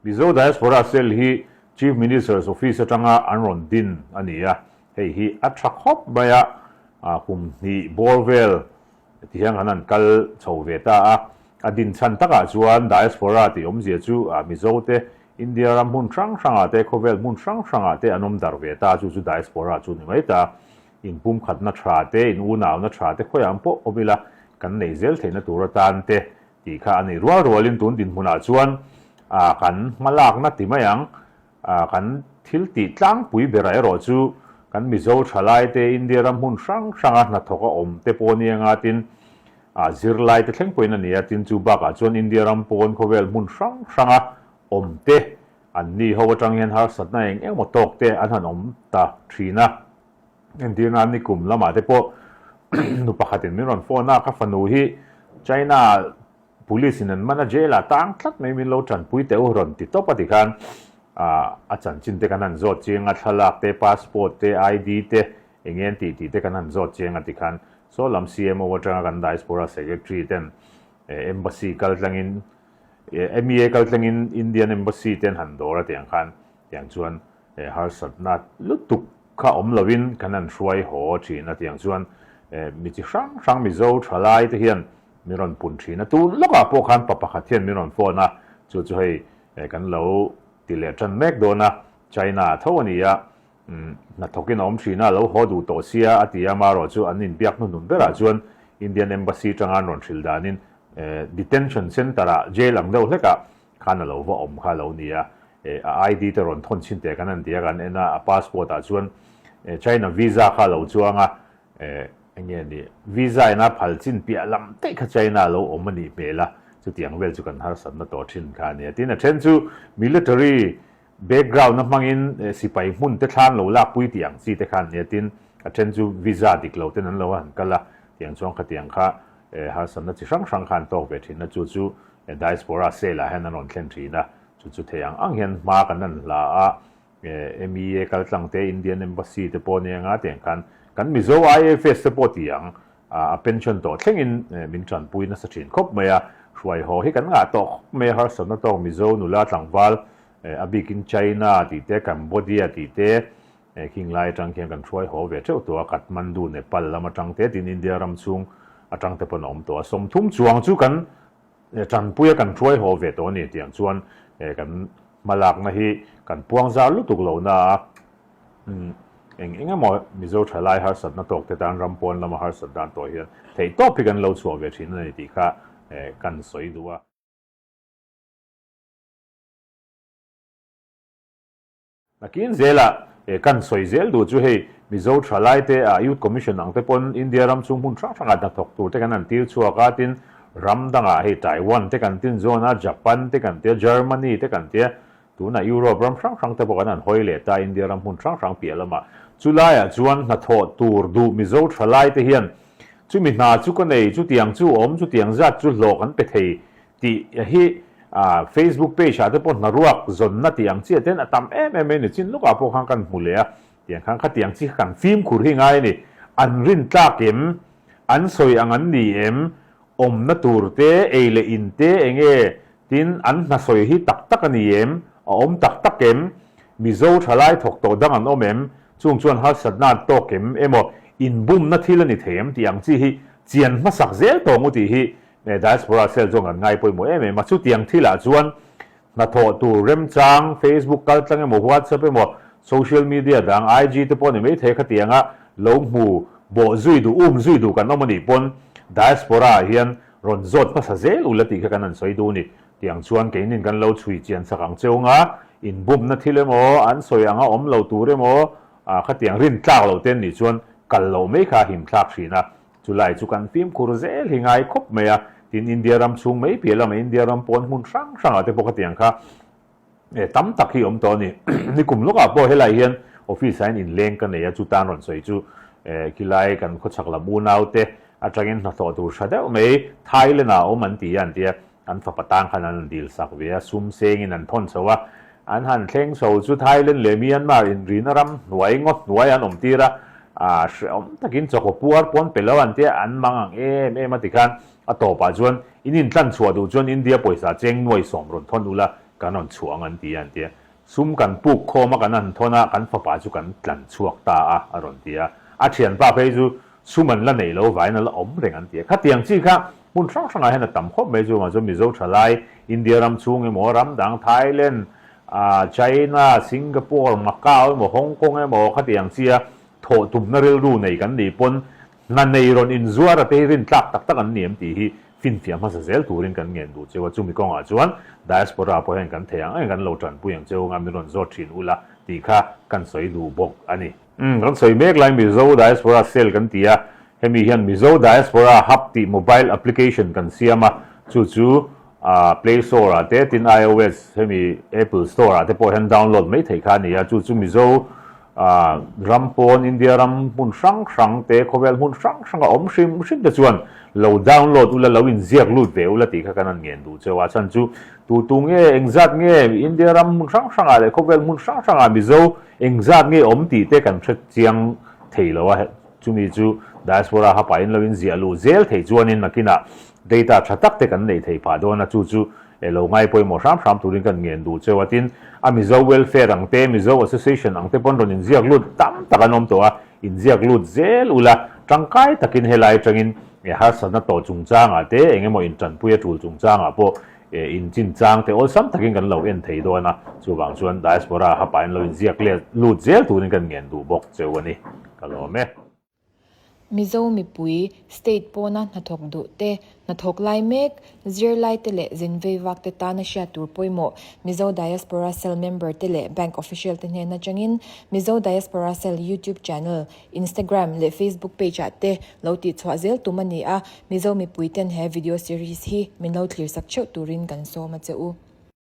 Mizo Diaspora Cell hi Chief Minister's Office atanga an rawn din a ni a, hei hi a tha khawp mai a, kum hnih bawr vel ti hian kan han kal chho ve ta a. A din chhan takah chuan Diaspora tih awmzia chu Mizote India ram hmun hrang hrangah te, khawvel hmun hrang hrangah te an awm darh ve ta, chu chu Diaspora chu ni mai ta. Inpumkhatna tha te, in unauna tha te khawiah ang pawh awm ila kan nei zel theihna tur atan te tih kha a nih rual rualin tun dinhmunah chuan kan hmalakna ti mai ang. Kan thil tih tlangpui berah erawh chu kan Mizo thalai te, India ram hmun hrang hranga hnathawk a awm te pawh nia nga tin zirlai te thleng pawhin a ni a, tin chu bakah chuan India ram pawn khawvel hmun hrang hranga awm te an ni ho atang hian harsatna eng eng emaw tawk te an han awm ta thin a. Entir nan nikum lamah te pawh nu pakhatin min rawn phone a, ka fanu hi China Police in an man a, jail ah tang tlat mai min lo tanpui teh u rawn ti tawp a ti khan a chanchin te kan han zawt chiang a, thlalak te, passport te, ID te eng nge an tih tih te kan han zawt chiang a ti khan saw lam CMO atanga kan Diaspora Secretary ten Embassy kal tlangin MEA kal tlangin Indian Embassy te an han dawr a tiang khan tiang chuan harsatna lutuk kha awm lovin kan han hruai haw thin a tiang chuan mi chi hrang hrang Mizo thalai te hian min rawn pun thin a, tun lawkah pawh khan pa pakhat hian min rawn phone a, chu chu hei kan lo ti leh tan mek dawn a, China tho a ni a, hnathawkin a awm thin a, lo haw duh tawh sia a ti a, amaherawh chu an inbiak hnuhnun berah chuan Indian Embassy tanga an rawn hrilh danin detention centre ah jail ang deuh hlekah khan a lo va awm kha a lo ni a, a ID te rawn thawn chhin teh kan han ti a, kan en a, a passport ah chuan China visa kha a lo chuang a, Eng nge ni, visa ina phal chin piah lam daih kha China lo awm a nih hmel a, chutiang vel chu kan harsatna tawh thin kha a nia. Tin, a then chu military background a hmangin sipai hmun te thlan lo lakpui tih ang chi te kha an nia. Tin, a then chu visa dik lo ten an lo han kal a, tiang chuan khatiang kha harsatna chi hrang hrang kha an tawk ve thin a, chu chu diaspora cell ah hian an rawn thlen thin a, chu chu thei ang ang hian hma kan han hla a. MEA kal tlang te, Indian Embassy te pawh nia nga tiang khan kan Mizo IFS te pawh ti ang a pension tawh thlengin min tanpui nasa thin khawp mai a, hruai haw hi kan ngah tawh khawp mai a, harsatna tawk Mizo nula tlangval a bikin China tih te, Cambodia tih te khing lai atang khian kan hruai haw ve theuh tawh a, Kathmandu, Nepal lam atang te tin India ram chhung atang te pawn a awm tawh a, 30 chuang chu kan Tanpuia kan hruai haw ve tawh a ni tiang chuan kan hmalakna hi kan puang zar lutuk lo na a, eng eng emaw Mizo thalai harsatna tawk te tan ram pawn lama harsat dan tawh hian theihtawp hi kan lo chhuah ve thin a ni tih kha kan sawi duh a. Nakin zelah kan sawi zel duh chu hei Mizo thalai te ah Youth Commission ang te pawn India ram chhung hmun hrang hrangah hnathawk tur te kan han tir chhuak a, tin ram dangah hei Taiwan te kan tin zawn a, Japan te kan tia, Germany te kan tia, tunah Europe ram hrang hrang te pawh kan han hawi leh ta India ram hmun hrang hrang piah lamah. Chulaiah chuan hnathawh tur duh Mizo thalai te hian chumi hna chu ka nei, chutiang chu awm, chutiang zat chu hlawh kan pe thei Tih hi Facebook page ah te pawh hnaruak zawnna tih ang chiah ten a tam em em mai ni. Chin lawkah pawh khan kan hmu leh a, tiang khan khatiang chi kha kan fimkhur hi ngai a ni. An rin tlak em? An sawi ang an ni em? Awmna tur te, ei leh in te eng nge? Tin, an hna sawi hi tak tak a ni em? A awm tak tak em? Mizo thalai thawk tawh dang an awm em? Chung chuan harsatna an tawk em? Emaw, inbumna thil a ni thei em? Tih ang chi hi chian hmasak zel tawng u tih hi Diaspora cell chuan kan ngai pawimawh em em a, chutiang thilah chuan hnathawh tur remchang Facebook kal tlang emaw WhatsApp emaw social media dang IG te pawh ni maithei khatianga lo hmu bawh zui duh um zui duh kan awm anih pawn Diaspora ah hian rawn zawt hmasa zel ula tih kha kan han sawi duh a ni. Tiang chuan keinin kan lo chhui chian chak ang cheu nga inbumna thil emaw an sawi anga awm lo tur emaw khatiang rin tlak lo te an nih chuan kal loh mai kha a himthlak thin a. Chulai chu kan fimkhur zel hi ngai khawp mai a, tin India ram chhung mai piah lama India ram pawn hmun hrang hrangah te pawh khatiang kha tam tak hi awm tawh a ni. Nikum lawkah pawh helai hian office ah hian inleng ka nei a, chu tan rawn sawi chu khilai kan khawchhak lam unau te atangin hnathawh tur tha deuh mai Thailand ah awm an ti a an ti a, An fapa tang khan an han dil sak ve a, sum sengin an thawn chho a. An han thleng chho chu Thailand leh Myanmar inrina ram hnuai ngaw hnuai an awm tir a, aa hrehawm takin chawkaw puar pawn pe lo an tia an mang ang em em a tikhan a tawpah chuan in intlan chhuah duh chuan India pawisa cheng nuai sawm rawn thawn ula kan rawn chhuah ang an ti a an ti a. Sum kan puk khawm a kan han thawn a, kan fapa chu kan tlan chhuak ta a a rawn ti a. A thianpa phei chu sum an la neih lo vaiin a la awm reng an ti a. Khatiang chi kha hmun hrang hrangah hian a tam khawp mai chu mahse Mizo thalai India ram chhung emaw ram dang Thailand, China, Singapore, Macau emaw Hong Kong emaw khatiang chi a thawh tumna rilru nei kan nih pawn hna nei rawn inzuar a te hi rintlak tak tak an ni em tih hi finfiah hmasa zel turin kan ngen duh cheu a, chumi kawngah chuan diaspora pawh hian kan thei ang ang kan lo tanpui ang cheu anga min rawn zawt thin ula tih kha kan sawi duh bawk a ni. Umm kan sawi mek lai Mizo Diaspora Cell kan ti a, hemi hian Mizo Diaspora Hub tih mobile application kan siam a, chu chu Play Store ah te tin iOS hemi Apple Store ah te pawh hian download mai theih kha a ni a, chu chu Mizo Ram pawn India ram hmun hrang hrang te, khawvel hmun hrang hrang a awm hrim hrim te chuan lo download ula, lo inziak lut ve ula tih kha kan han ngen duh cheu a. Chhan chu tu tu nge, engzat nge India ram hmun hrang hrangah leh khawvel hmun hrang hrangah Mizo engzat nge awm tih te kan hre chiang thei lo a. Chumi chu diaspora hapain lo inziah luh zel thei chuanin nakinah data tha tak te kan neih thei phah dawn a, chu chu E lo ngai pawimawh hram hram turin kan ngen duh cheu a, tin a Mizo Welfare ang te, Mizo Association ang te pawn rawn inziak lut tam tak an awm tawh a, inziak lut zel ula tangkai takin helai atangin e harsatna tawh chungchangah te eng emaw intanpui a tul chungchangah pawh e inchinchang te awlsam takin kan lo en thei dawn a, chuvang chuan diaspora hapain lo inziak lut zel turin kan ngen duh bawk cheu a ni. Ka lawm e. Mizo mipui, state pawna hnathawk duh te, hnathawk lai mek, zirlai te leh zin vei vak te tana hriat tur pawimawh Mizo Diaspora Cell member te leh bank official te hnen atangin Mizo Diaspora Cell YouTube channel, Instagram leh Facebook page ah te lo tihchhuah zel tum a ni a, Mizo mipui ten he video series hi min lo thlir sak theuh turin kan sawm a che u.